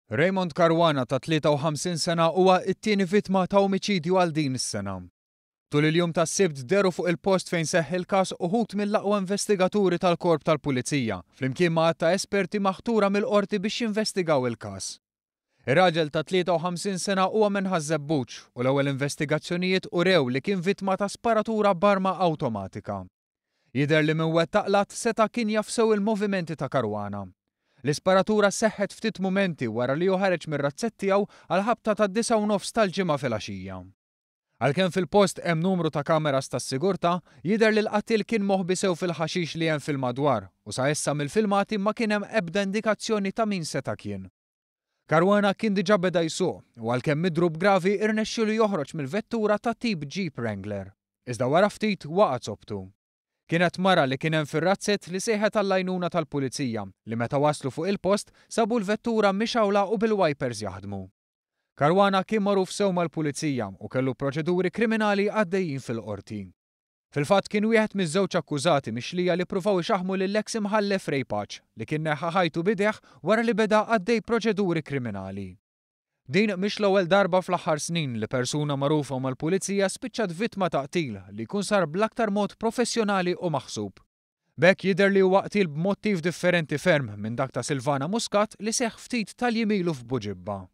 Raymond Caruana ta' 53 sena huwa t-tieni vittma ta' omiċidju għal din is-sena. Tul il-jum tas-Sibt dehru fuq il-post fejn seħħ il-każ uħud mill-aqwa investigaturi tal-Korp tal-Pulizija, flimkien ma' għadd ta' esperti maħtura mill-Qorti biex jinvestigaw il-każ. Ir-raġel ta' 53 sena huwa minn Ħaż-Żebbuġ u l-ewwel investigazzjonijiet urew li kien vittma ta' sparatura b'arma awtomatika. Jidher li min wettaq l-att seta' kien jaf sew il-movimenti ta' Caruana. L-isparatura seħħet ftit mumenti wara li hu ħareġ mir-razzett tiegħu għall-ħabta tad-disgħa u nofs tal-Ġimgħa filgħaxija. Għalkemm fil-post hemm numru ta' kameras tas-sigurtà, jidher li l-qattiel kien moħbi sew fil-ħaxix li hemm fil-madwar u sa issa mill-filmati ma kien hemm ebda indikazzjoni ta' min seta' kien. Caruana kien diġà beda jsuq u għalkemm midrub gravi irnexxielu joħroġ mill-vettura ta' tip Jeep Wrangler. Iżda wara ftit waqa' zoptu. Kienet mara li kien hemm fir-razzett li sejħet għall-għajnuna tal-Pulizija li meta waslu fuq il-post sabu l-vettura mixgħula u bil-wipers jaħdmu. Caruana kien magħruf sew mal-Pulizija u kellu proċeduri kriminali għaddejjin fil-Qorti. Fil-fatt kien wieħed miż-żewġ akkużati mixlija li ppruvaw ixaħħmu lill-eks Imħallef Ray Pace li kien neħħa ħajtu b'idejh wara li beda għaddej proċeduri kriminali. Din mhix l-ewwel darba fl-aħħar snin li persuna magħrufa mal-Pulizija spiċċat vittma ta' qtil li jkun sar bl-aktar mod professjonali u maħsub. B'hekk jidher li huwa qtil b'mottiv differenti ferm minn dak ta' Silvana Muscat li seħħ ftit tal-jiem ilu f'Buġibba.